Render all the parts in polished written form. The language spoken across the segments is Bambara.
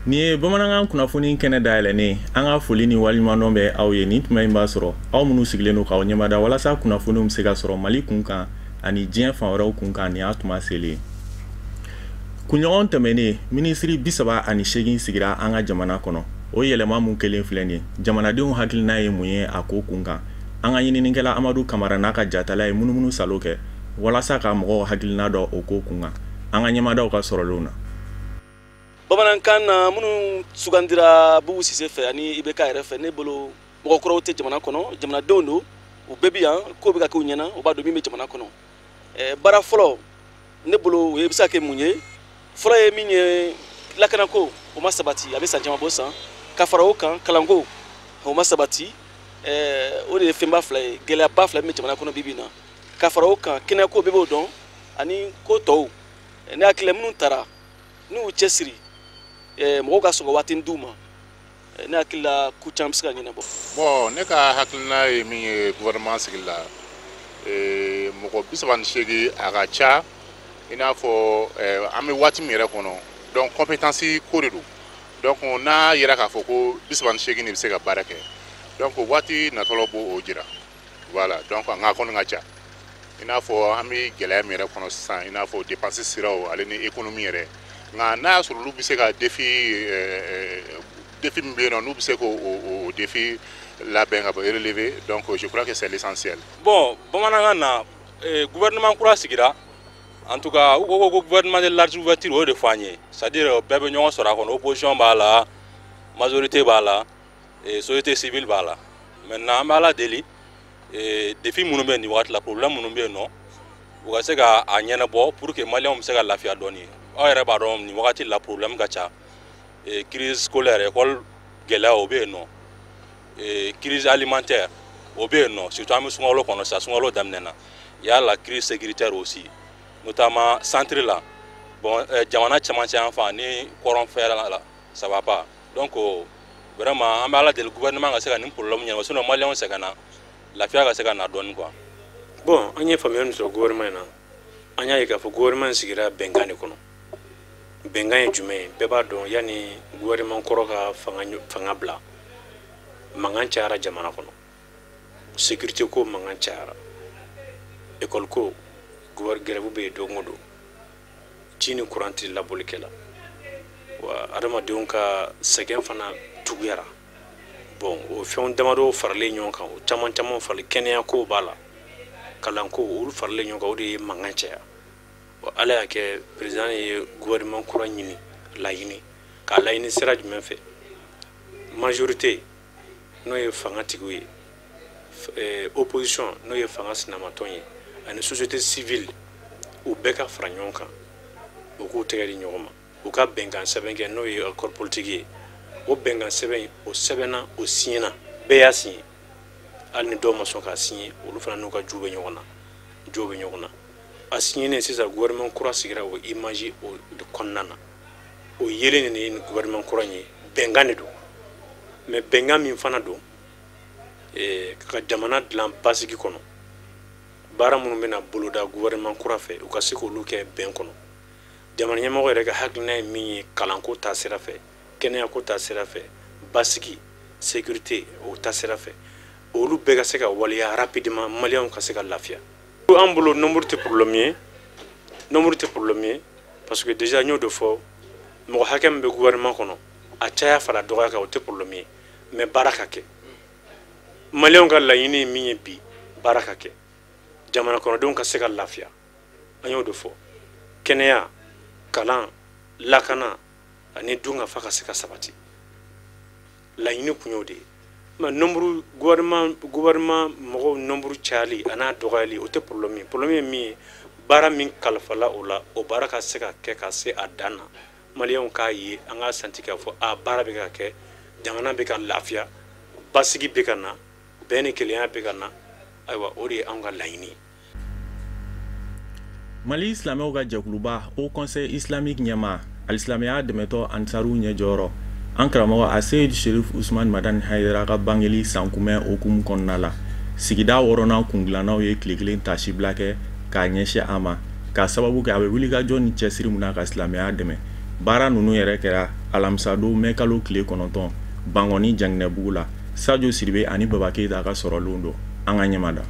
Nin ye bamanankan kunnafoni kɛnɛ dayɛlɛnnen. An ka foli ni waleɲumandɔn bɛ aw ye nin tuma in b'a sɔrɔ aw minnu sigilen don k'aw ɲɛmada walasa kunnafoniw bɛ se ka sɔrɔ Mali kun kan ani diɲɛ fan wɛrɛw kun kan. Nin y'a tuma selen. Kunɲɔgɔn tɛmɛnen, minisiri 38 sigira an ka jamana kɔnɔ. O yɛlɛma mun kelen filɛ nin ye, jamanadenw hakilina ye mun ye a ko kun kan? An ka ɲininikɛla Amadu Kamara n'a ka jatala ye munumunu salo kɛ walasa ka mɔgɔw hakilina dɔn o ko kun kan an ka ɲɛmadaw ka sɔrɔlenw na. Bamanankan na, minnu sugandira Bubu Sise fɛ ani IBK yɛrɛ fɛ, ne bolo mɔgɔkɔrɔw tɛ jamana kɔnɔ, jamanadenw don. U bɛɛ bi yan, ko bɛ ka k'u ɲɛna, u b'a dɔn min bɛ jamana kɔnɔ. Baara fɔlɔ ne bolo, o ye bɛ se ka kɛ mun ye? Fɔlɔ ye min ye, lakanako, o ma sabati, a bɛ san caman bɔ san. Ka fara o kan, kalanko, o ma sabati. O de ye fɛnba fila ye, gɛlɛyaba fila min bɛ jamana kɔnɔ bi bi in na. Ka fara o kan, kɛnɛyako, bɛɛ b'o dɔn, ani ko tɔw. Ne hakili la, minnu taara n'u y'u cɛsiri, mɔgɔw ka sɔn ka waati d'u ma, ne hakili la ko caman bɛ se ka ɲɛnabɔ. Bon, ne ka hakilina ye min ye gouvernement sigi la, mɔgɔ 38, a ka ca. I n'a fɔ an bɛ waati min yɛrɛ kɔnɔ, donc compétence ko de don. Donc n'a yera k'a fɔ ko 38 de bɛ se ka baara kɛ, donc waati natɔla b'o jira. Voilà, donc an ka kɔni ka ca. I n'a fɔ an bɛ gɛlɛya min yɛrɛ kɔnɔ sisan, i n'a fɔ dépense siraw ale ni économie yɛrɛ, nka n'a y'a sɔrɔ olu bɛ se ka défi min bɛ yen nɔ, n'u bɛ se k'o o défi labɛn ka bɔ relever, donc je crois que c'est l'essentiel. Bon, bamanankan na, gouvernement kura sigira. En tout cas, u ko gouvernement de large ouverture, o de fɔ an ye, c'est à dire bɛɛ bɛ ɲɔgɔn sɔrɔ a kɔnɔ. Opposition b'a la, majorité b'a la, société civile b'a la. Maintenant, an bɛ Ala deli, défi minnu bɛ nin wagati la, problème minnu bɛ yen nɔ, u ka se ka a ɲɛnabɔ pour que maliyɛnw bɛ se ka lafiya dɔɔni. Aw yɛrɛ b'a dɔn, nin wagati la problème ka ca. Crise scolaire, école gɛlɛya, o bɛ yen nɔ. Crise alimentaire, o bɛ yen nɔ, surtout an bɛ sunkalo kɔnɔ sisan, sunkalo daminɛna. Il y a la crise sécuritaire aussi, notamment centre la, bon, jamana cɛmancɛ yan fan ni kɔrɔnfɛla la, ça va pas. Donc vraiment, an bɛ Ala deli, gouvernement ka se ka nin problème ɲɛnabɔ, sinon maliyɛnw sɛgɛnna. Lafiya ka se ka na dɔɔni quoi. Bon, an ye faamuyali min sɔrɔ gouvernement in na, an y'a ye k'a fɔ gouvernement in sigira bɛnkan de kɔnɔ. Bɛnkan ye jumɛn ye? Bɛɛ b'a dɔn, yanni gouvernement kɔrɔ ka fanga bila, mankan cayara jamana kɔnɔ. Sécurité ko mankan cayara, école ko grève bɛ yen don o don, ji ni courant tɛ labɔli kɛ la wa, adamadenw ka sɛgɛn fana juguyara. Bon, o fɛnw damadɔ faralen ɲɔgɔn kan, o caman caman faralen, kɛnɛya ko b'a la, kalanko, olu faralen ɲɔgɔn kan, o de ye mankan caya. Ala y'a kɛ, président ye gouvernement kura ɲini, laɲini k'a laɲini sira jumɛn fɛ? Majorité, n'o ye fangatigiw ye, opposition, n'o ye fanga sinamatɔn ye, ani société civile, u bɛɛ ka fara ɲɔgɔn kan, u k'u tɛgɛ di ɲɔgɔn ma, u ka bɛnkan sɛbɛn kɛ, n'o ye accord politique ye. O bɛnkan sɛbɛn, o sɛbɛnna, o siɲɛna, bɛɛ y'a signé. Hali ni dɔw ma sɔn k'a signé, olu fana n'u ka ju bɛ ɲɔgɔn na, jo bɛ ɲɔgɔn na. A signé sisan, gouvernement kura sigira o image o de kɔnɔna na. O yelen de ye nin gouvernement kura in ye. Bɛnkan de don, mais bɛnkan min fana don ka jamana dilan basigi kɔnɔ. Baara minnu bɛna boloda gouvernement kura fɛ, u ka se k'olu kɛ bɛn kɔnɔ. Jamana ɲɛmɔgɔ yɛrɛ ka hakilina ye min ye kalanko ta sira fɛ, kɛnɛyako ta sira fɛ, basigi, sécurité, o ta sira fɛ, olu bɛɛ ka se ka waleya rapidement, maliyɛnw ka se ka lafiya. An bolo, nombre tɛ problème ye, nombre tɛ problème ye, parce que déjà n y'o de fɔ, mɔgɔ hakɛ min bɛ gouvernement kɔnɔ, a caya fara dɔgɔya kan, o tɛ problème ye, mais baara ka kɛ. Maliyɛnw ka laɲini ye min ye bi, baara ka kɛ, jamana kɔnɔdenw ka se ka lafiya. An y'o de fɔ, kɛnɛya, kalan, lakana ani dunkafa ka se ka sabati, laɲini kun y'o de ye. Mais nombre, gouvernement mɔgɔw nombre cayali a n'a dɔgɔyali, o tɛ problème ye. Problème ye min ye, baara min kalifala o la, o baara ka se ka kɛ ka se a dan na, maliyɛnw k'a ye, an k'a santi k'a fɔ a baara bɛ ka kɛ, jamana bɛ ka lafiya, basigi bɛ ka na, bɛn ni kelenya bɛ ka na. Ayiwa, o de ye anw ka laɲini ye. Mali silamɛw ka jɛkuluba, Haut Conseil islamique ɲɛma, alisilamɛya dɛmɛtɔ ansaruw ɲɛ jɔyɔrɔ, an karamɔgɔ Aseyid Sherif Usman Madani Hayidara ka bangeli sankunbɛn hukumu kɔnɔna la, sigida wɔɔrɔnan kungilannaw ye tile kelen tasibila kɛ k'a ɲɛsin a ma, k'a sababu kɛ a bɛ wulikajɔ ni cɛsiri mun na ka silamɛya dɛmɛ. Baara ninnu yɛrɛ kɛra. Alamisadon mɛ kalo tile 9 Bankɔni Janginɛbugu la. Sadio Sidibe ani Baba Keyita ka sɔrɔlenw don. An ka ɲɛmada.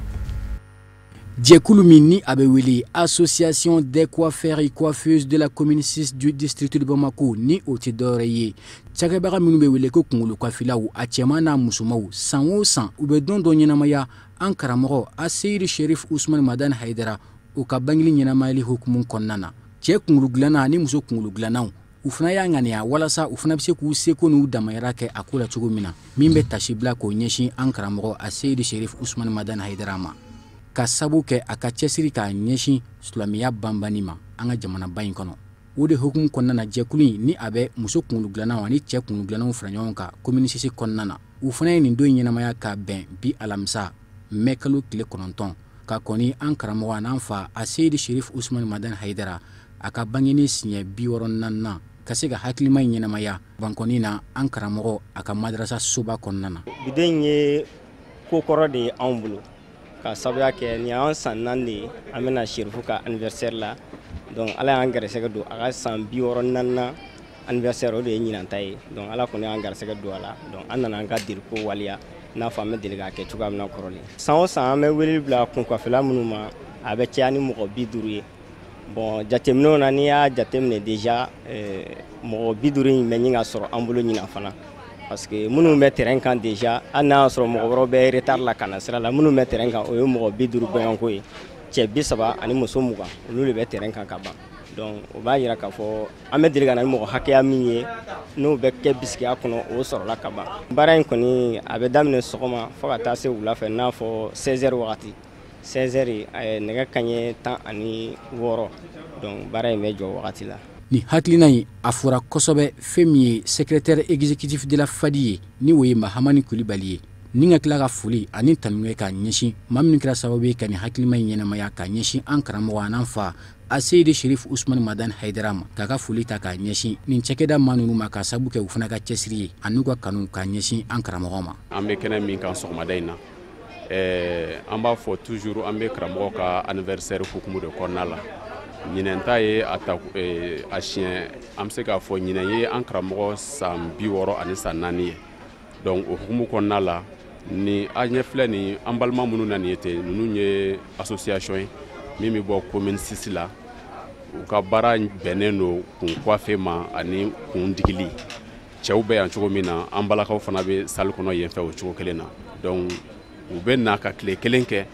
Jɛkulu min ni a bɛ wele Association des coiffeurs et coiffeuses de la commune 6 du district de Bamako, ni o tɛ dɔwɛrɛ ye, cakɛbaga minnu bɛ wele ko kunkolo kwafilaw, a cɛman n'a musomanw, san o san u bɛ don dɔ ɲɛnamaya an karamɔgɔ Aseyidi Sherif Usman Madani Hayidara u ka bangeli ɲɛnamayali hukumu kɔnɔna na. Cɛ kunkolo dilanna ani muso kunkolo dilannaw, u fana y'a ŋaniya walasa u fana bɛ se k'u seko n'u damayira kɛ a ko la cogo min na, min bɛ tasi bila k'o ɲɛsin an karamɔgɔ Aseyidi Sherif Usman Madani Hayidara ma, ka sabu kɛ a ka cɛsiri k'a ɲɛsin silamɛya banbanni ma an ka jamanaba in kɔnɔ. O de hukumu kɔnɔna na, jɛkulu in ni a bɛ muso kunkolo dilannaw ani cɛ kunkolo dilannaw fara ɲɔgɔn kan commune 6 kɔnɔna na, u fana ye nin don in ɲɛnamaya ka bɛn bi alamisa mɛ kalo tile 9 ka kɔni an karamɔgɔ an'an fa Aseyidi Sherif Usman Madani Hayidara a ka bangeni siɲɛ 64nan, ka se ka hakilima in ɲɛnamaya Bankɔni na, an karamɔgɔ a ka madarasa soba kɔnɔna na. Biden ye ko kɔrɔ de ye anw bolo, ka sababuya kɛ nin y'an san 4 de ye an bɛna Serifu ka anniversaire la. Donc Ala y'an garisɛgɛ don a ka san 64nan anniversaire, o de ye ɲinan ta ye. Donc Ala kɔni y'an garisɛgɛ don a la. Donc an nana an ka deliko waleya i n'a fɔ an bɛ deli k'a kɛ cogoya min na kɔrɔlen. San o san an bɛ wele bila kunkwafɛla minnu ma, a bɛ caya ni mɔgɔ 50 ye. Bon, jateminɛw na, n'i y'a jateminɛ déjà, mɔgɔ 50 in bɛ ɲini ka sɔrɔ an bolo ɲinan fana, parce que minnu bɛ terrain kan déjà, hali n'a y'a sɔrɔ mɔgɔ wɛrɛw bɛ retard la ka na sira la, minnu bɛ terrain kan o ye mɔgɔ 50 bɔɲɔgɔnko ye, cɛ 30 ani muso 20, olu de bɛ terrain kan ka ban. Donc o b'a yira k'a fɔ an bɛ deli ka na ni mɔgɔ hakɛya min ye n'o bɛ kɛ bisikiya kɔnɔ, o sɔrɔla ka ban. Baara in kɔni a bɛ daminɛ sɔgɔma fo ka taa se wula fɛ, n'a fɔ 16 heures wagati, 16 heures nɛgɛ kanɲɛ 16, donc baara in bɛ jɔ wagati la. Nin hakilina in a fɔra kosɛbɛ fɛn min ye secrétaire exécutif de la FADI ye, ni o ye Mahamani Kulibali ye, ni ka tila ka foli ani tanu kɛ k'a ɲɛsin maa minnu kɛra sababu ye ka nin hakilima in ɲɛnamaya k'a ɲɛsin an karamɔgɔ an'an fa Aseyidi Sherif Usman Madani Hayidara ma, k'a ka foli ta k'a ɲɛsin nin cakɛda maa ninnu ma, k'a sababu kɛ u fana ka cɛsiri ye an'u ka kanu k'a ɲɛsin an karamɔgɔ ma. An bɛ kɛnɛ min kan sɔgɔmada in na, an b'a fɔ toujours an bɛ karamɔgɔ ka anniversaire hukumu de kɔnɔna la. Ɲinɛn ta ye a ta a siɲɛ, an bɛ se k'a fɔ ɲinɛn ye an karamɔgɔ san 64 ye. Donc o hukumu kɔnɔna la, ni a ɲɛ filɛ nin an balima minnu na nin ye ten, ninnu ye association ye min bɛ bɔ commune 6 la. U ka baara bɛnnen don kun coiffe ma ani kun digili. Cɛw bɛ yan cogo min na, an balakaw fana bɛ salle kɔnɔ yen fɛ o cogo kelen na. Donc u bɛ na ka tile kelen kɛ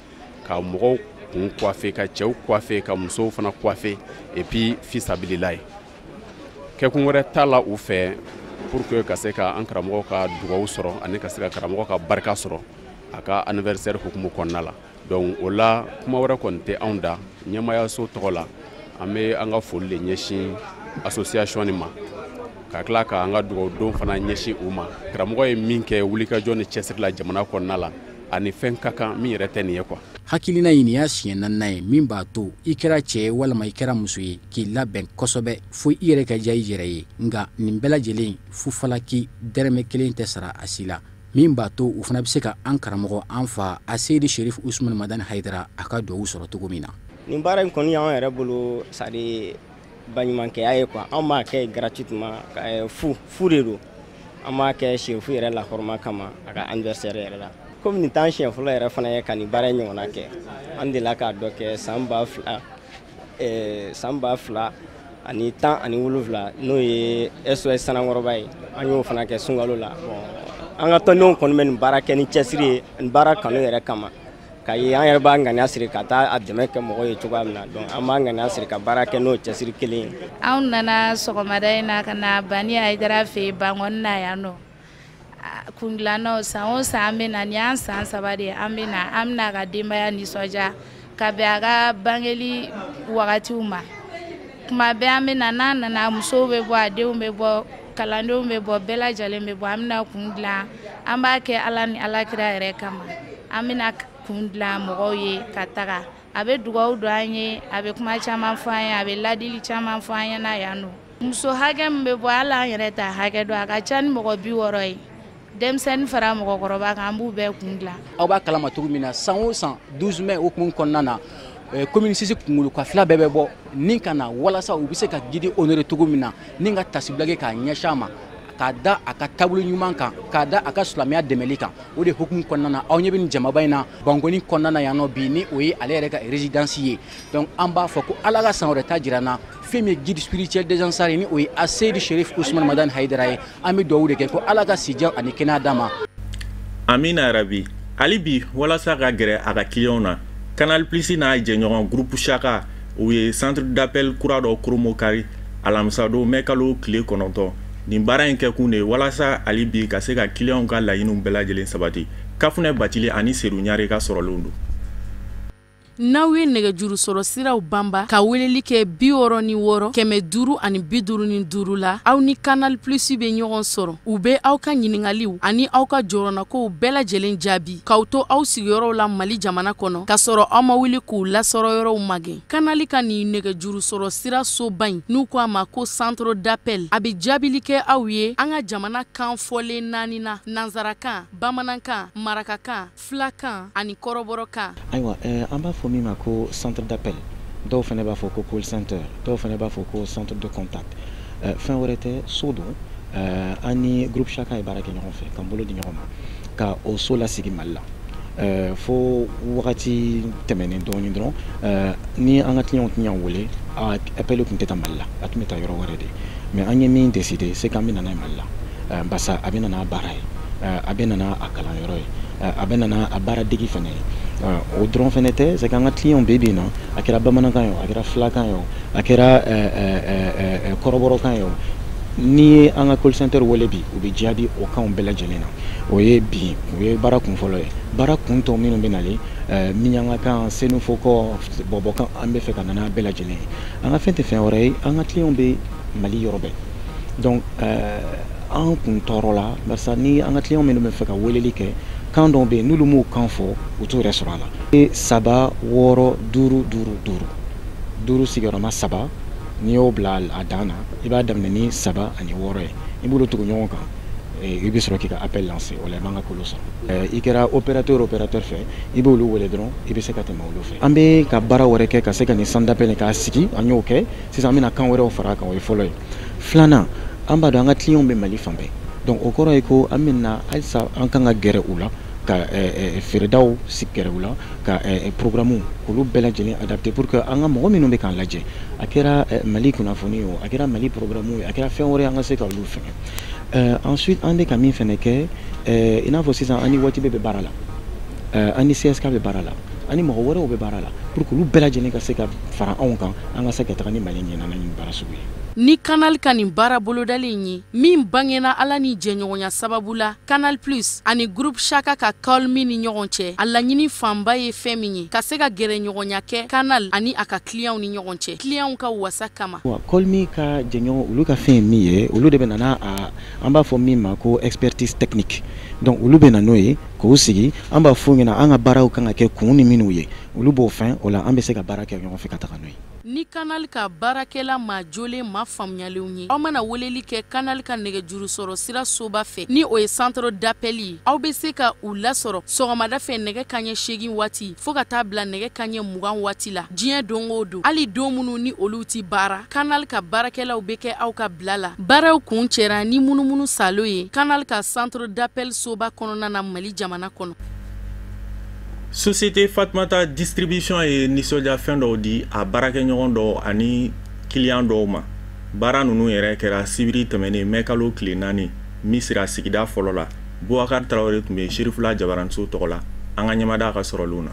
ka mɔgɔw kun coiffe, ka cɛw coiffe, ka musow fana coiffe, et puis fisabilila ye. Kɛkun wɛrɛ t'a la u fɛ pour que ka se ka an karamɔgɔ ka dugawu sɔrɔ ani ka se ka karamɔgɔ ka barika sɔrɔ a ka anniversaire hukumu kɔnɔna la. Donc o la kuma wɛrɛ kɔni tɛ anw da ɲɛmaayaso tɔgɔ la, an bɛ an ka foli de ɲɛsin association nin ma, ka tila k'an ka dugawu don fana ɲɛsin u ma. Karamɔgɔ ye min kɛ wulikajɔ ni cɛsiri la jamana kɔnɔna la, ani fɛn ka kan min yɛrɛ tɛ nin ye quoi. Hakilina in nin y'a siɲɛ 4nan ye min b'a to i kɛra cɛ ye walima i kɛra muso ye k'i labɛn kosɛbɛ fo i yɛrɛ ka diya i yɛrɛ ye, nka nin bɛɛ lajɛlen fufalaki dɛrɛmɛ kelen tɛ sara a si la, min b'a to u fana bɛ se ka an karamɔgɔ an fa Aseyidi Sherif Usman Madani Hayidara a ka dugawu sɔrɔ cogo min na. Nin baara in kɔni y'anw yɛrɛ bolo c'est à dire baɲumankɛya ye quoi. Anw b'a kɛ gratuitement, fu de don. An b'a kɛ Serifu yɛrɛ lahɔrɔma kama a ka anniversaire yɛrɛ la. Komi nin t'an siɲɛ fɔlɔ yɛrɛ fana ye ka nin baara in ɲɔgɔnna kɛ, an delila k'a dɔ kɛ san 2017, n'o ye SOS Sanankɔrɔba ye, an y'o fana kɛ sunkalo la. Bon, an ka tɔndenw kɔni bɛ nin baara kɛ ni cɛsiri ye, nin baara kanu yɛrɛ kama, k'a ye an yɛrɛ b'an ŋaniya siri ka taa a dɛmɛ kɛ mɔgɔw ye cogoya min na. Donc an b'an ŋaniya siri ka baara kɛ n'o cɛsiri kelen ye. Anw nana sɔgɔmada in na ka na Bani Hayidara fɛ yen Bankɔni na yan nɔ. Kundilannaw san o san an bɛ na, nin y'an san 3 de ye an bɛ na, an bɛna a ka denbaya nisɔndiya ka bɛn a ka bangeli wagatiw ma. Tuma bɛɛ an bɛ na, n'an nana musow bɛ bɔ, a denw bɛ bɔ, kalandenw bɛ bɔ, bɛɛ lajɛlen bɛ bɔ, an bɛna kun dilan, an b'a kɛ Ala ni Alakira yɛrɛ kama, an bɛna kun dilan mɔgɔw ye ka taga. A bɛ dugawu don an ye, a bɛ kuma caman fɔ an ye, a bɛ ladili caman fɔ an ɲɛna yan nɔ. Muso hakɛ min bɛ bɔ, hali an yɛrɛ t'a hakɛ dɔn, a ka ca ni mɔgɔ 60 ye. Denmisɛnnin fara mɔgɔkɔrɔba kan, an b'u bɛɛ kun dilan. Aw b'a kalama cogo min na, san o san 12 mai hukumu kɔnɔna na, Commune 6 kunkolo ka fila bɛɛ bɛ bɔ ni ka na walasa u bɛ se ka guide honorer cogo min na ni ka tasibila kɛ k'a ɲɛsin a ma, k'a da a ka taabolo ɲuman kan, k'a da a ka silamɛya dɛmɛli kan. O de hukumu kɔnɔna na, aw ɲɛ bɛ nin jamaba in na Bankoni kɔnɔna na yan nɔ bi, ni o ye ale yɛrɛ ka résidence ye. Donc an b'a fɔ ko Ala ka san wɛrɛ ta jira n na. Fɛn min ye guide spirituel des Ansar ye, ni o ye Aseyidi Sherif Usman Madani Hayidara ye, an bɛ dugawu de kɛ ko Ala ka sijan ani kɛnɛya d'a ma. Amina rabi. Hali bi, walasa ka gɛrɛ a ka clientw na, Canal Plus n'a jɛɲɔgɔn groupe Chaka, u ye centre d'appel kura dɔ kuromokari alamisadon mɛ kalo tile 9. Nin baara in kɛkun de ye walasa hali bi ka se ka clientw ka laɲiniw bɛɛ lajɛlen sabati. Kafunɛ Batili ani Sedu Ɲare ka sɔrɔlenw don. N'aw ye nɛgɛjuru sɔrɔ siraw banba ka weleli kɛ 66 555 la, aw ni Canal Plus bɛ ɲɔgɔn sɔrɔ. U bɛ aw ka ɲiningaliw ani aw ka jɔrɔnakow bɛɛ lajɛlen jaabi k'aw to aw sigiyɔrɔw la Mali jamana kɔnɔ, k'a sɔrɔ aw ma wuli k'u lasɔrɔ yɔrɔw magɛn. Canal ka nin nɛgɛjuru sɔrɔ sira soba in, n'u ko a ma ko centre d'appel, a bɛ jaabili kɛ aw ye an ka jamana kan fɔlen naani na: nansarakan, bamanankan, marakakan, filakan ani kɔrɔbɔrɔkan. Ayiwa, an b'a fɔ min ma ko centre d'appel, dɔw fana b'a fɔ ko call center, dɔw fana b'a fɔ ko centre de contact. Fɛn wɛrɛ tɛ, so don. An ni groupe Chaka ye baara kɛ ɲɔgɔn fɛ k'an bolo di ɲɔgɔn ma ka o so lasigi Mali la. Fo wagati tɛmɛnen dɔɔnin dɔrɔn, ni an ka client tun y'an wele, a appel tun tɛ taa Mali la, a tun bɛ taa yɔrɔ wɛrɛ de. Mais an ye min décidé, c'est qu'an bɛ na n'a ye Mali la, barisa a bɛ na n'a baara ye, a bɛ na n'a kalanyɔrɔ ye, a bɛ na n'a baaradege fana ye. O dɔrɔn fana tɛ, c'est qu'an ka client bɛ bi in na, a kɛra bamanankan ye o, a kɛra filakan ye o, a kɛra kɔrɔbɔrɔkan ye o, n'i ye an ka call center wele bi, u bɛ jaabi o kanw bɛɛ lajɛlen na. O ye bi, o ye baara kun fɔlɔ ye. Baara kun tɔ minnu bɛ nalen, miɲankakan, senufokɔ, bɔbɔkan, an bɛ fɛ ka na n'a bɛɛ lajɛlen ye. An ka fɛn tɛ fɛn wɛrɛ ye, an ka client bɛ Mali yɔrɔ bɛɛ. Donc an kun tɔɔrɔ la, barisa ni an ka client minnu bɛ fɛ ka weleli kɛ, kan dɔw bɛ yen, n'olu m'o kan fɔ, u t'u yɛrɛ sɔrɔ a la. 3 6 5 5 5 5 sigiyɔrɔma 3, n'i y'o bila a dan na, i b'a daminɛ ni 3 ani 6 ye, i b'olu tugu ɲɔgɔn kan, i bɛ sɔrɔ k'i ka appel lancer. O la i b'an ka kolo sɔrɔ. I kɛra opérateur fɛ, i b'olu wele dɔrɔn, i bɛ se ka tɛmɛ olu fɛ. An bɛ ka baara wɛrɛ kɛ ka se ka nin centre d'appel k'a sigi, an y'o kɛ. Sisan an bɛna kan wɛrɛw fara a kan. O ye fɔlɔ ye. Filanan, an b'a dɔn an ka client bɛ Mali fan bɛɛ. Donc o kɔrɔ ye ko an bɛna halisa, an kan ka gɛrɛ u la ka feeredaw gɛrɛ u la, ka programme k'olu bɛɛ lajɛlen adapté pour que an ka mɔgɔ minnu bɛ k'an lajɛ, a kɛra Mali kunnafoni ye o, a kɛra Mali programme ye, a kɛra fɛn wɛrɛ ye, an ka se ka olu fɛngɛ. Ensuite, an bɛ ka min fɛnɛ kɛ, i n'a fɔ sisan an ni waati bɛɛ bɛ baara la, an ni CSK bɛ baara la, an ni mɔgɔ wɛrɛw bɛ baara la, pour que olu bɛɛ lajɛlen ka se ka fara anw kan, an ka se ka taga ni Mali ɲɛna ni baara sugu ye. Ni Canal ka nin baara bolodalen ye min bangena Ala ni jɛɲɔgɔnya sababu la Canal Plus ani groupe Chaka ka Callme ni ɲɔgɔn cɛ, a laɲini fanba ye fɛn min ye, ka se ka gɛrɛ ɲɔgɔnya kɛ Canal ani a ka clientw ni ɲɔgɔn cɛ, clientw ka wasa kama. Wa Callme ka jɛɲɔgɔn, olu ka fɛn ye min ye, olu de bɛ na n'a an b'a fɔ min ma ko expertise technique. Donc olu bɛ na n'o ye k'o sigi, an b'a f'u ɲɛna an ka baaraw kan ka kɛ kun ni minnu ye, olu b'o fɛn o la, an bɛ se ka baara kɛ ɲɔgɔn fɛ ka taga n'o ye. Ni Canal ka baarakɛla maa jolen maa faamuyalenw ye, aw mana weleli kɛ Canal ka nɛgɛjuru sɔrɔ sira soba fɛ, ni o ye centre d'appel ye, aw bɛ se ka u lasɔrɔ sɔgɔmada fɛ nɛgɛ kaɲɛ 8 waati fo ka taa bila nɛgɛ kaɲɛ 20 waati la, diɲɛ don o don, hali don minnu ni olu ti baara. Canal ka baarakɛlaw bɛ kɛ aw ka bila la. Baaraw kun cɛra ni munumunu salo ye Canal ka centre d'appel soba kɔnɔna na Mali jamana kɔnɔ. Société Fatmata Distribution ye nisɔndiyafɛn dɔw di a baarakɛɲɔgɔn dɔw ani client dɔw ma. Baara ninnu yɛrɛ kɛra sibiri tɛmɛnen mɛ kalo tile 4, Misira sigida fɔlɔ la. Boubacar Tarawele tun bɛ Serifula Jabaranso tɔgɔ la. An ka ɲɛmada ka sɔrɔlenw na.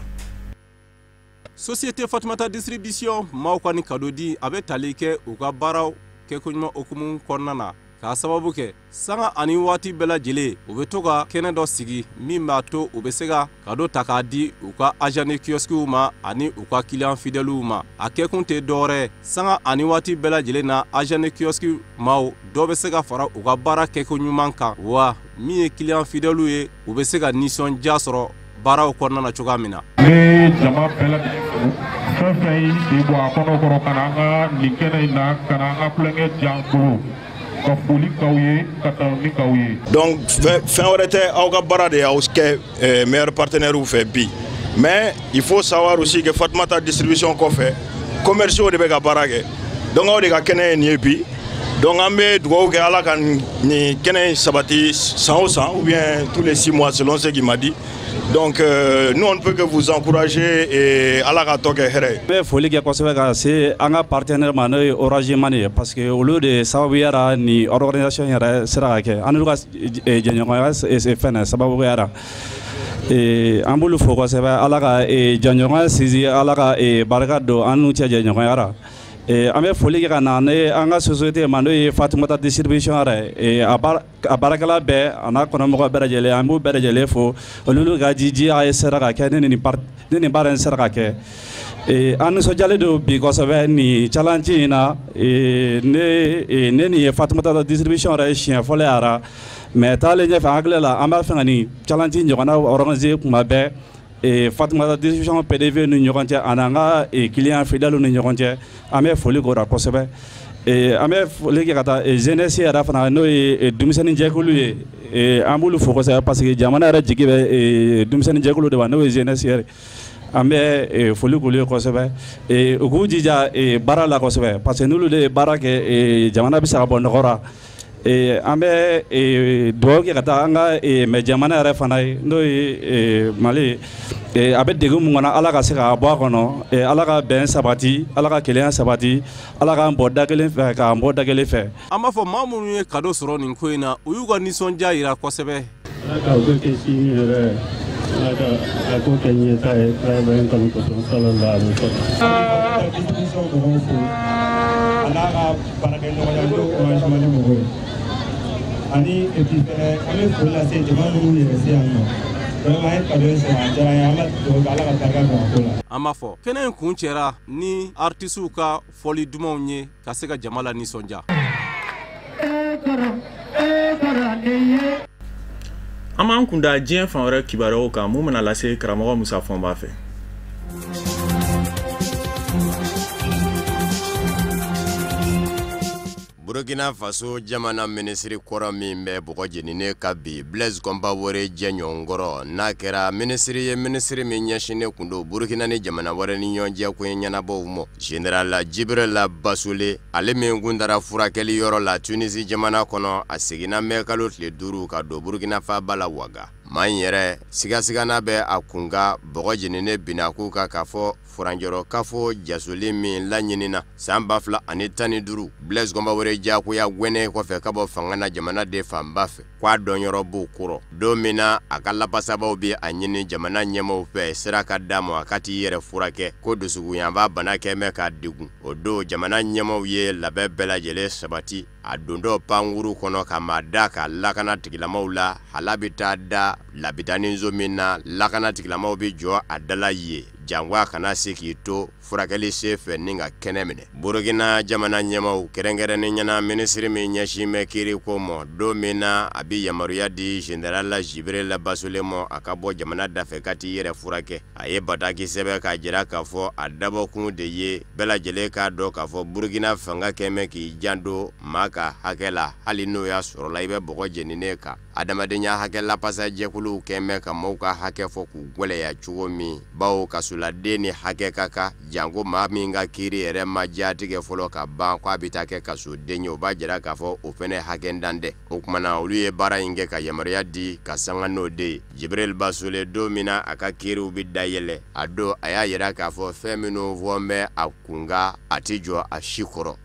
Société Fatmata Distribution maaw ka nin cadeau di, a bɛ tali kɛ u ka baaraw kɛkoɲuman hukumu kɔnɔna na, k'a sababu kɛ sanga ani waati bɛɛ lajɛlen u bɛ to ka kɛnɛ dɔ sigi min b'a to u bɛ se ka cadeau ta k'a di u ka agent de kiosque ma ani u ka client fidèles ma. A kɛkun tɛ dɔwɛrɛ, sanga ani waati bɛɛ lajɛlen na, agent de kiosque maaw dɔ bɛ se ka fara u ka baara kɛko ɲuman kan, wa min ye client fidèles ye, u bɛ se ka nisɔndiya sɔrɔ baaraw kɔnɔna na cogoya min na. Ne jama bɛɛ lajɛlen fo, fɛn fɛn y'i sen bɔ a kɔnɔ kɔrɔ ka na an ka nin kɛnɛ in na, ka na an ka tulonkɛ diya an bolo, ka foli k'aw ye, ka tanuni k'aw ye. Donc fɛn wɛrɛ tɛ, aw ka baara de y'aw kɛ meilleur partenaire fɛ bi. Mais il faut savoir aussi que Fatoumata Distribution kɔfɛ, commerciaux de bɛ ka baara kɛ. Donc aw de ka kɛnɛ ye nin ye bi. Donc an bɛ dugawu kɛ Ala ka nin kɛnɛ in sabati san o san, ou bien tous les 6 mois selon ce qu'il m'a dit. Donc nous, on ne peut que vous encourager et Ala ka tɔ kɛ hɛrɛ ye. N bɛ foli kɛ kosɛbɛ ka se an ka partenaire ma, n'o ye Orange Money ye, parce que olu de sababuyara ni organisation yɛrɛ sera ka kɛ, an n'olu ka jɛɲɔgɔnya fɛn sababuyara. An b'olu fo kosɛbɛ. Ala ka jɛɲɔgɔnya sinsin, Ala ka barika don an n'u cɛ jɛɲɔgɔnya la. An bɛ foli kɛ ka na ne an ka société ma, n'o ye Fatumata Distribution yɛrɛ, a baarakɛla bɛɛ a n'a kɔnɔmɔgɔ bɛɛ lajɛlen, an b'u bɛɛ lajɛlen fo. Olu ka jija sera ka kɛ ne nin baara in sera ka kɛ. An nisɔndiyalen don bi kosɛbɛ nin challenge in na. Ne nin ye Fatumata Distribution yɛrɛ siɲɛ fɔlɔ yara, mais taalen ɲɛfɛ, an hakili la, an b'a fɛ ka nin challenge ɲɔgɔnna organiser kuma bɛɛ Fatumata Distribution PDV ni ɲɔgɔn cɛ, ani an ka client fidèles ni ɲɔgɔn cɛ. An bɛ foli k'o la kosɛbɛ. An bɛ foli kɛ ka taa jeunesse yɛrɛ fana, n'o ye denmisɛnnin jɛkulu ye, an b'olu fo kosɛbɛ, parce que jamana yɛrɛ jigi bɛ denmisɛnnin jɛkulu de ma, n'o ye jeunesse yɛrɛ. An bɛ foli k'olu ye kosɛbɛ, u k'u jija baara la kosɛbɛ, parce que n'olu de ye baara kɛ, jamana bɛ se ka bɔ nɔgɔ la. An bɛ dugawu kɛ ka taa an ka mɛ jamana yɛrɛ fana ye, n'o ye Mali ye. A bɛ degun mun kɔnɔ, Ala ka se k'a bɔ a kɔnɔ. Ala ka bɛn sabati, Ala ka kelenya sabati, Ala k'an bɔ da kelen fɛ, k'an bɔ da kelen fɛ. An b'a fɔ maa minnu ye cadeau sɔrɔ nin ko in na, u y'u ka nisɔndiya yira kosɛbɛ. Ala ka ko kɛ sini yɛrɛ, Ala ka a ko kɛ ɲɛta ye, Ala bɛ n kanu kosɔn, sallallahu alaihi wasallam. Distribution mɔgɔw fo, a n'a ka baarakɛɲɔgɔnya, n'o ye Orange Money mɔgɔw ye. Ani et puis fɛnɛ, an bɛ foli lase jama minnu yɛrɛ se yan nɔ. Vraiment, an ye cadeau in sɔrɔ, a diyara an ye. An bɛ dugawu kɛ Ala ka barika don a ko la. An b'a fɔ kɛnɛ in kun cɛra ni artisiw ka fɔli dumanw ye ka se ka jama la nisɔndiya. An b'an kun da diɲɛ fan wɛrɛ kibaruyaw kan, mun bɛna lase karamɔgɔ Musa Fɔnba fɛ. Burkina Faso jamana minisiri kɔrɔ min bɛ bɔgɔ jeninen ka bi, Blaise Compaoré jɛɲɔgɔnkɔrɔ, n'a kɛra minisiri ye, minisiri min ɲɛsinnen kun don Burkina ni jamana wɛrɛ ni ɲɔgɔn cɛ ko ɲɛnabɔw ma, Général Djibril Bassolé, ale min kun taara furakɛli yɔrɔ la Tunisie jamana kɔnɔ, a seginna mɛ kalo tile 5 ka don Burkina faaba la Ouaga. Maa in yɛrɛ sigasigana bɛ a kun kan bɔgɔ jeninen binna k'u kan k'a fɔ furanjɔrɔ kafo jasoli min laɲinina san 2015, Blaise Compaoré diyagoya gwɛnɛ kɔfɛ ka bɔ fanga na jamana de fanba fɛ, k'a dɔnyɔrɔ b'o kɔrɔ. Don min na a ka lapasabaw bɛ a ɲini jamana ɲɛmaaw fɛ sira ka d'a ma a ka t'i yɛrɛ furakɛ, ko dusukunyanba bana kɛ mɛ k'a degun, o don jamana ɲɛmaaw ye labɛn bɛɛ lajɛlen sabati a dontɔ pankuru kɔnɔ ka maa da ka lakana tigilamaw la. Hala bɛ taa da labitaniso min na, lakana tigilamaw bɛ jɔ a dala yen jango a kana se k'i to furakɛli sen fɛ ni ka kɛnɛ minɛ. Burukina jamana ɲɛmaaw, kɛrɛnkɛrɛnnen ɲɛna minisiri min ɲɛsin bɛ kiiri ko ma, don min na a bɛ yamaruya di Général Djibril Bassolé ma a ka bɔ jamana dafɛ ka t'i yɛrɛ furakɛ, a ye bataki sɛbɛn k'a jira k'a fɔ a dabɔkun de ye bɛɛ lajɛlen k'a dɔn k'a fɔ Burukina fanga kɛn bɛ k'i janto maa ka hakɛ la, hali n'o y'a sɔrɔla i bɛ bɔgɔ jeninen kan. Adamadenya hakɛ lapasajɛkuluw kɛn bɛ ka maaw ka hakɛ fɔ k'u gwɛlɛya cogo min, bawo kasoladen ni hakɛ ka kan, janko maa min ka kiiri yɛrɛ ma jatigɛ fɔlɔ ka ban k'a bɛ taa kɛ kasoden ye, o b'a jira k'a fɔ o fɛnɛ hakɛ dan tɛ. O tuma na olu ye baara in kɛ ka yamaruya di ka sanga n'o de ye. Djibril Bassolé, don min na a ka kiiriw bɛ dayɛlɛ, a don a y'a jira k'a fɔ fɛn minnu fɔ bɛ a kun kan, a tɛ jɔ a si kɔrɔ.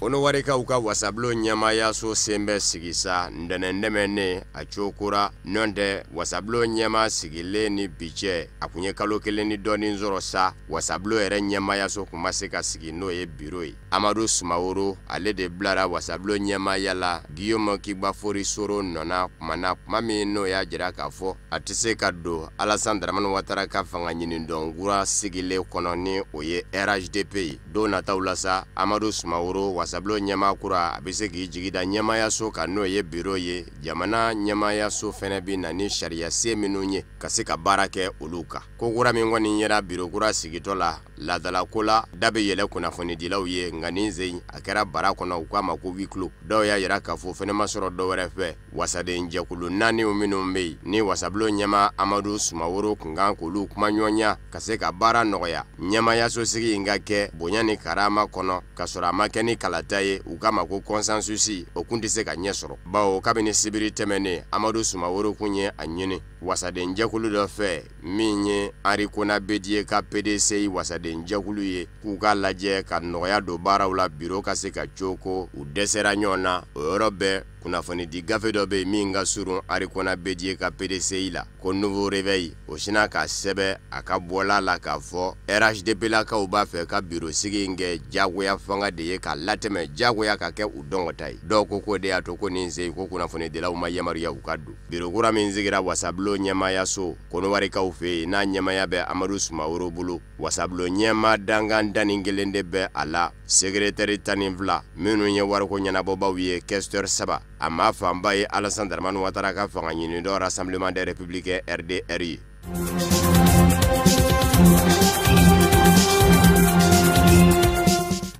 Onowarikaw ka wasabulon ɲɛmaayaso sen bɛ sigi sa ntɛnɛn tɛmɛnen a cokora. Nɔntɛ, wasabulon ɲɛmaa sigilen ni bi cɛ, a kun ye kalo 1 ni dɔɔnin sɔrɔ sa, wasabulon yɛrɛ ɲɛmaayaso kun ma se ka sigi, n'o ye biro ye. Amadu Sumaworo, ale de bilara wasabulon ɲɛmaaya la Guillaume Kigbafori Soro nɔ na kuma na, kuma min n'o y'a jira k'a fɔ a tɛ se ka don Alassane Dramane Ouattara ka fanga ɲini dɔn kura sigilen kɔnɔ, ni o ye RHDP ye. Don nataw la sa, Amadu Sumaworo wasabulon Wasabulon ɲɛmaa kura a bɛ se k'i jigi da ɲɛmaayaso kan, n'o ye biro ye. Jamana ɲɛmaayaso fɛnɛ bɛ na ni sariya sen minnu ye ka se ka baara kɛ olu kan. Ko kura min kɔni yera biro kura sigitɔ la, laadalako la, da bɛ yɛlɛ kunnafonidilaw ye, nka nin sen a kɛra bara kɔnɔ, u k'a ma ko huis clos. Dɔw y'a yira k'a fɔ fɛnɛ ma sɔrɔ dɔwɛrɛ fɛ, wasaden jɛkulu naani minnu bɛ yen ni wasabulon ɲɛmaa Amadu Sumaworo kun kan k'olu kumaɲɔgɔnya ka se ka baara nɔgɔya, ɲɛmaayaso sigi in ka kɛ bonya ni karama kɔnɔ, ka sɔrɔ a ma kɛ ni kalata ye, u k'a ma ko consensus, o kun tɛ se ka ɲɛ sɔrɔ, bawo kabini sibiri tɛmɛnen, Amadu Sumaworo kun ye a ɲini wasaden jɛkulu dɔ fɛ min ye Henri Konan Bédié ka PDCI wasaden jɛkulu ye, k'u k'a lajɛ ka nɔgɔya don baaraw la, biro ka se ka coko. U dɛsɛra ɲɔgɔn na o yɔrɔ bɛɛ. Kunnafonidi gafe dɔ bɛ yen min ka surun Henri Konan Bédié ka PDCI la, ko Nouveau Réveil, o sinna k'a sɛbɛn a ka bɔla la k'a fɔ RHDP lakaw b'a fɛ ka biro sigi in kɛ jagoya fanga de ye, k'a latɛmɛ jagoya ka kɛ u dɔngɔ ta ye. Dɔw ko k'o de y'a to ko nin sen ko kunnafonidilaw ma yamaruya u ka don biro kura min sigira wasabulon ɲɛmaayaso Kɔnɔwarikaw fɛ yen, n'a ɲɛmaaya bɛ Amadu Sumaworo bolo. Wasabulon ɲɛmaa dankan 11 de bɛ a la, secrétaire 12 minnu ye wariko ɲɛnabɔbaw ye, questeur 3. A maa fanba ye Alassane Dramane Ouattara ka fanga ɲinidɔ Rassemblement des Républicains RDR ye.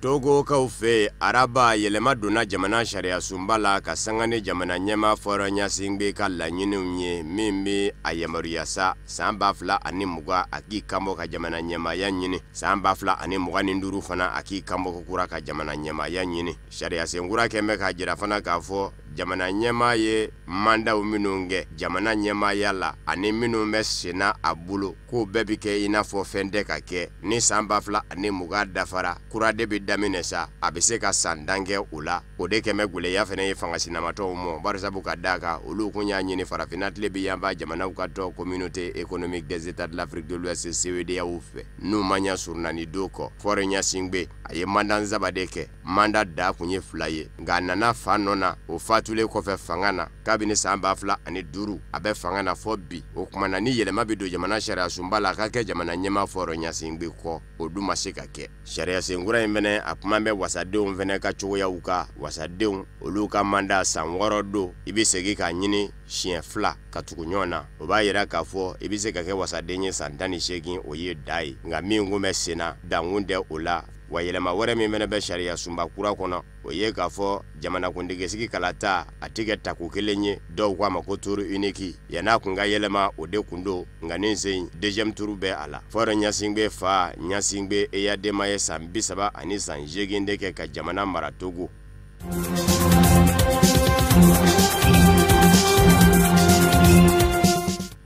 Togokaw fɛ yen, araba yɛlɛma donna jamana sariyasunba la ka sanga ni jamana ɲɛmaa Faure Gnassingbé ka laɲiniw ye, min bɛ a yamaruya sa san 2020 a k'i kanbɔ ka jamana ɲɛmaaya ɲini, san 2025 fana a k'i kanbɔ kura ka jamana ɲɛmaaya ɲini. Sariyasen kura kɛn bɛ k'a jira fana k'a fɔ jamana ɲɛmaa ye mandaw minnu kɛ jamana ɲɛmaaya la ani minnu bɛ senna a bolo, k'o bɛɛ bɛ kɛ i n'a fɔ fɛn tɛ ka kɛ. Ni san 2020 dafara, kura de bɛ daminɛ sa, a bɛ se ka san tan kɛ o la. O de kɛmɛ gwɛlɛya fana ye fanga sinamatɔw mɔ, barisabu ka d'a kan olu kun y'a ɲini farafinna tilebin yanfan jamanaw ka tɔn Communauté économique des États de l'Afrique de l'Ouest CEDEAO fɛ, n'u ma ɲɛ surunani don kɔ. Faure Gnassingbé a ye mandat 3 de kɛ, mandat da kun ye 2 ye, nka a nana fa nɔ na o fatulen kɔfɛ fanga na kabini san 2005, a bɛ fanga na fɔ bi. O tuma na ni yɛlɛma bɛ don jamana sariyasunba la a ka kɛ jamana ɲɛmaa Faure Gnassingbé kɔ, o dun ma se ka kɛ. Sariyasen kura in fɛnɛ a kuma bɛ wasadenw fɛnɛ ka cogoyaw kan. Wasadenw olu ka mandat san 6 don, i bɛ segin k'a ɲini siɲɛ 2 ka tugu ɲɔgɔn na. O b'a yira k'a fɔ i bɛ se ka kɛ wasaden ye san 18, o ye da ye, nka min kun bɛ sen na dankun tɛ o la. Wa yɛlɛma wɛrɛ min fɛnɛ bɛ sariya sunba kura kɔnɔ, o ye k'a fɔ jamanakuntigisigi kalata a tɛ kɛ tako kelen ye, dɔw k'a ma ko tour unique. Yann'a kun ka yɛlɛma o de kun don, nka nin sen deuxième tour bɛ a la. Faure Gnassingbé fa Gnassingbé Eyadema ye san 30 ani san 8 de kɛ ka jamana mara Togo.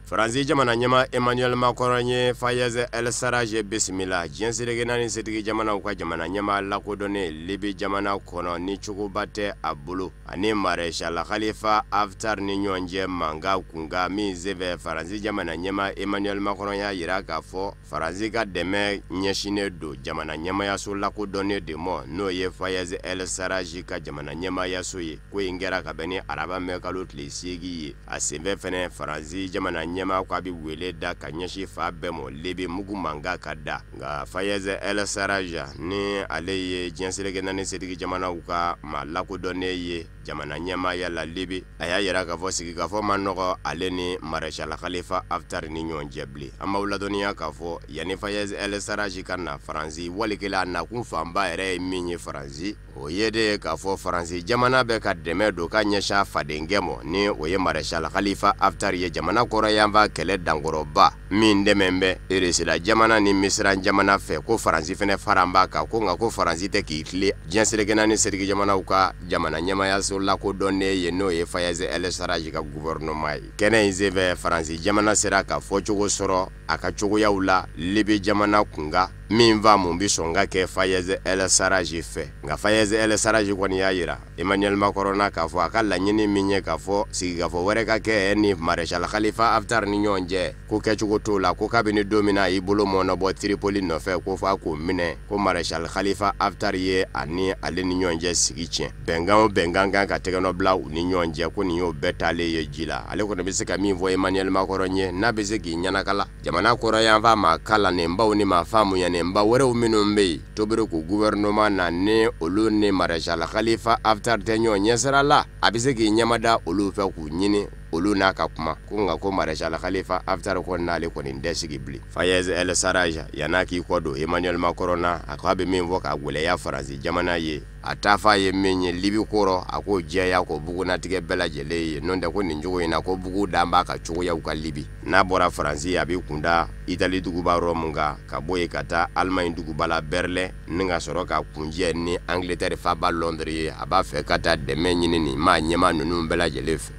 Faransi jamana ɲɛmaa Emmanuel Macron ye Fayez El Sarraj bisimila, diɲɛ seleke naani setigi jamanaw ka jamana ɲɛmaa lakodɔnnen Libi jamana kɔnɔ ni cogoba tɛ a bolo, ani Maréchal Khalifa Haftar ni ɲɔgɔn cɛ mankan kunkan min senfɛ, Faransi jamana ɲɛmaa Emmanuel Macron y'a jira k'a fɔ Faransi ka dɛmɛ ɲɛsinnen don jamana ɲɛmaayaso lakodɔnnen de mɔ, n'o ye Fayez El Sarraj ka jamana ɲɛmaayaso ye. Ko in kɛra ka bɛn ni araba mɛ kalo tile 8 ye. A senfɛ fɛnɛ, Faransi jamana ɲɛmaa ko a bɛ wele da ka ɲɛsin fa bɛɛ mɔ Libi mugu mankan ka da, nka Fayez El Sarraj ni ale ye diɲɛ seleke naani setigi jamanaw ka maa lakodɔnnen ye jamana ɲɛmaaya la Libi, a y'a yira k'a fɔ sigikafɔ ma nɔgɔ ale ni Maréchal Khalifa Haftar ni ɲɔgɔn cɛ bilen. An b'aw ladɔnniya k'a fɔ yanni Fayez El Sarraj ka na Faransi, walikelen a nakun fanba yɛrɛ ye min ye Faransi, o ye de ye k'a fɔ Faransi jamana bɛ ka dɛmɛ don ka ɲɛsin a fadenkɛ mɔ, ni o ye Maréchal Khalifa Haftar ye, jamana kɔrɔyanfan kɛlɛ dankɔrɔba min dɛmɛ bɛ Eresila jamana ni Misira jamana fɛ, ko Faransi fɛnɛ faran b'a kan, ko nka ko Faransi tɛ k'i tile diɲɛ seleke naani setigi jamanaw ka jamana ɲɛmaayaso lakodɔnnen ye, n'o ye Fayez El Sarraj ka gouvernement ye. Kɛnɛ in senfɛ, Faransi jamana sera ka fɔcogo sɔrɔ a ka cogoyaw la Libi jamana kunkan, min fa mun bɛ sɔn ka kɛ Fayez El Sarraj fɛ. Nka Fayez El Sarraj kɔni y'a yira Emmanuel Macron na k'a fɔ a ka laɲini min ye k'a fɔ sigikafɔ wɛrɛ ka kɛ ni Maréchal Khalifa Haftar ni ɲɔgɔn cɛ, ko kɛcogo t'o la, ko kabini don min na a y'i bolo mɔɔnɔbɔ Tripoli nɔfɛ ko f'a k'o minɛ, ko Maréchal Khalifa Haftar ye ani ale ni ɲɔgɔn cɛ sigi tiɲɛ. Bɛnkan o bɛnkan kan ka tɛgɛnɔ bila u ni ɲɔgɔn cɛ, ko nin y'o bɛɛ taalen ye ji la. Ale kɔni bɛ se ka min fɔ Emmanuel Macron ye, n'a bɛ se k'i ɲɛnakala jamana kɔrɔyanfan maa kalannenbaw ni maa faamuyanen jɔnenba wɛrɛw minnu bɛ yen Tobruk gouvernement na ni olu ni Maréchal Khalifa Haftar tɛ ɲɔgɔn ɲɛsira la, a bɛ se k'i ɲɛmada olu fɛ k'u ɲini olu n'a ka kuma ko nka ko Maréchal Khalifa Haftar ko n'ale kɔni tɛ sigi bilen. Fayez El Sarraj yan'a k'i kɔ don Emmanuel Macron na, a ko a bɛ min fɔ k'a gwɛlɛya Faransi jamana ye, a taafa ye min ye Libi kɔrɔ, a k'o jɛya k'o bugunatigɛ bɛɛ lajɛlen ye, n'o tɛ ko nin cogo in na ko bugu dan b'a ka cogoyaw ka Libi. N'a bɔra Faransi a b'i kunda Itali duguba Rɔmu kan, ka bɔ yen ka taa Allemagne duguba la Berlin, ni ka sɔrɔ ka kunjɛ ni Angleterre faaba Londres ye. A b'a fɛ ka taa dɛmɛ ɲini nin maa ɲɛmaa ninnu bɛɛ lajɛlen fɛ.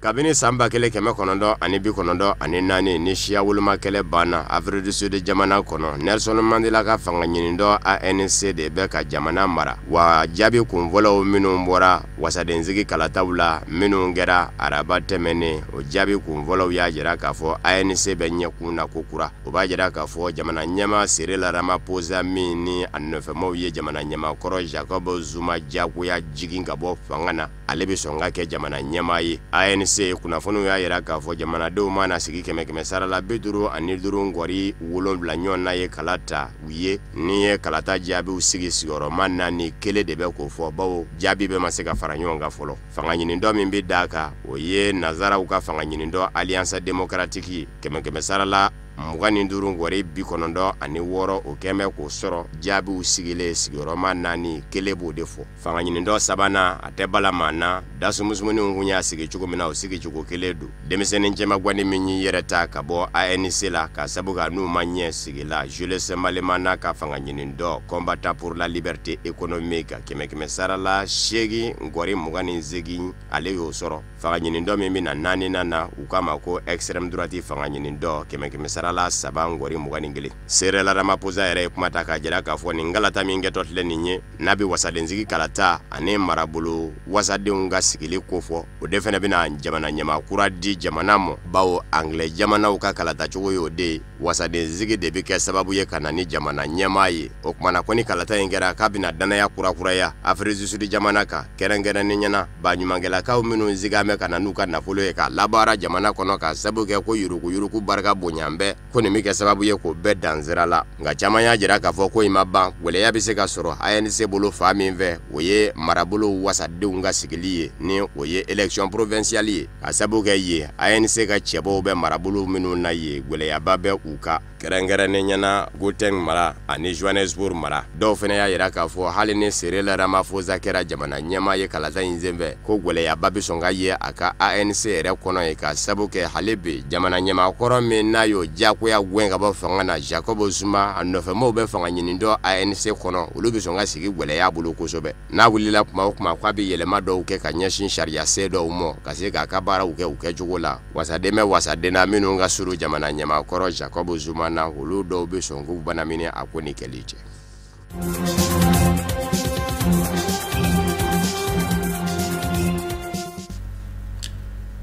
Kabini san 1994 ni siya woloma kɛlɛ banna Afrique du Sud jamana kɔnɔ, Nelson Mandela ka fanga ɲinidɔ ANC de bɛ ka jamana mara. Wa jaabi kunfɔlɔw minnu bɔra wasadensigi kalataw la minnu kɛra araba tɛmɛnen, o jaabi kunfɔlɔw y'a jira k'a fɔ ANC bɛ ɲɛkun na ko kura. O b'a jira k'a fɔ jamana ɲɛmaa Cyril Ramaphosa min ni a nɔfɛmaw ye jamana ɲɛmaa kɔrɔ Jacob Zuma jagoya jigin ka bɔ fanga na, ale bɛ sɔn ka kɛ jamana ɲɛmaa ye. ANC kunnafoniw y'a jira k'a fɔ jamanadenw mana sigi 100 sara la 55.7 ɲɔgɔn na ye kala ta u ye. Ni ye kalata jaabiw sigi sigiyɔrɔma 4, kelen de bɛ k'o fɔ, bawo jaabi bɛɛ ma se ka fara ɲɔgɔn kan fɔlɔ. Fanga ɲinidɔ min bɛ d'a kan, o ye Nazaraw ka fanga ɲinidɔ Alliance démocratique ye, 100 sara la 25.96, o kɛn bɛ k'o sɔrɔ jaabiw sigilen sigiyɔrɔma 4, kelen b'o de fɔ. Fanga ɲinidɔ sabanan a tɛ bala maa na, dasumusumuniw kun y'a sigi cogo min na, o sigicogo kelen don. Denmisɛnnin cɛmagwani min y'i yɛrɛ ta ka bɔ ANC la ka sabu ka n'u ma ɲɛ sigi la, Julius Malema n'a ka fanga ɲinidɔ Combattant pour la liberté économique, 100 sara la 8.28, ale y'o sɔrɔ. Fanga ɲinidɔ min bɛna naaninan na, u k'a ma ko extrême droite fanga ɲinidɔ, 100 sara la 3.21. Cyril Ramaphosa yɛrɛ ye kuma ta k'a jira k'a fɔ nin kalata min kɛtɔ filɛ nin ye, n'a bɛ wasadensigi kalata ani marabolo wasadenw ka sigili kofɔ, o de fana bɛna jamana ɲɛmaa kura di jamana ma, bawo anglais jamanaw ka kalatacogo y'o de ye, wasadensigi de bɛ kɛ sababu ye ka na ni jamana ɲɛmaa ye. O kumana ko ni kalata in kɛra k'a bɛna danaya kurakuraya Afrique du Sud jamana kan, kɛrɛnkɛrɛnnen ɲɛna baɲumankɛlakaw minnu siga bɛ ka na n'u ka nafolo ye k'a labaara jamana kɔnɔ ka sababu kɛ ko yuruguyurugu barika bonya bɛɛ, ko nin bɛ kɛ sababu ye k'o bɛɛ dan sira la. Nka caman y'a jira k'a fɔ ko in ma ban, gwɛlɛya bɛ se ka sɔrɔ ANC bolo fan min fɛ, o ye marabolo wasadenw ka sigili ye, ni o ye élection provinciale ye, ka sababu kɛ yen ANC ka cɛbɔw bɛ marabolo minnu na yen, gwɛlɛyaba bɛ u kan, kɛrɛnkɛrɛnnen ɲɛna Gauteng mara ani Johannesburg mara. Dɔw fana y'a jira k'a fɔ hali ni Cyril Ramaphosa kɛra jamana ɲɛmaa ye kalata in senfɛ, ko gwɛlɛyaba bɛ sɔn ka ye a ka ANC yɛrɛ kɔnɔ yen, ka sababu kɛ hali bi jamana ɲɛmaa kɔrɔ min n'a y'o diyagoya gɛn ka bɔ fanga na, Jacob Zuma, a nɔfɛmaw bɛ fanga ɲinidɔ ANC kɔnɔ, olu bɛ sɔn ka sigi gwɛlɛya bolo kosɛbɛ. N'a wulila kuma o kuma k'a bɛ yɛlɛma dɔw kɛ ka ɲɛsin sariya sen dɔw ma, ka se k'a ka baaraw kɛ u kɛcogo la. Wasaden bɛ wasaden na minnu ka surun jamana ɲɛmaa kɔrɔ Jacob Zuma na, olu dɔw bɛ sɔn k'u banamini a ko ni kɛli cɛ.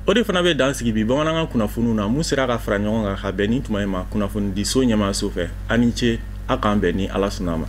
O de fana bɛ dan sigi bi bamanankan kunnafoniw na mun sera ka fara ɲɔgɔn kan ka bɛn ni tuma in ma kunnafonidiso ɲɛmaaso fɛ. A ni ce, a k'an bɛn ni Ala sɔnna ma.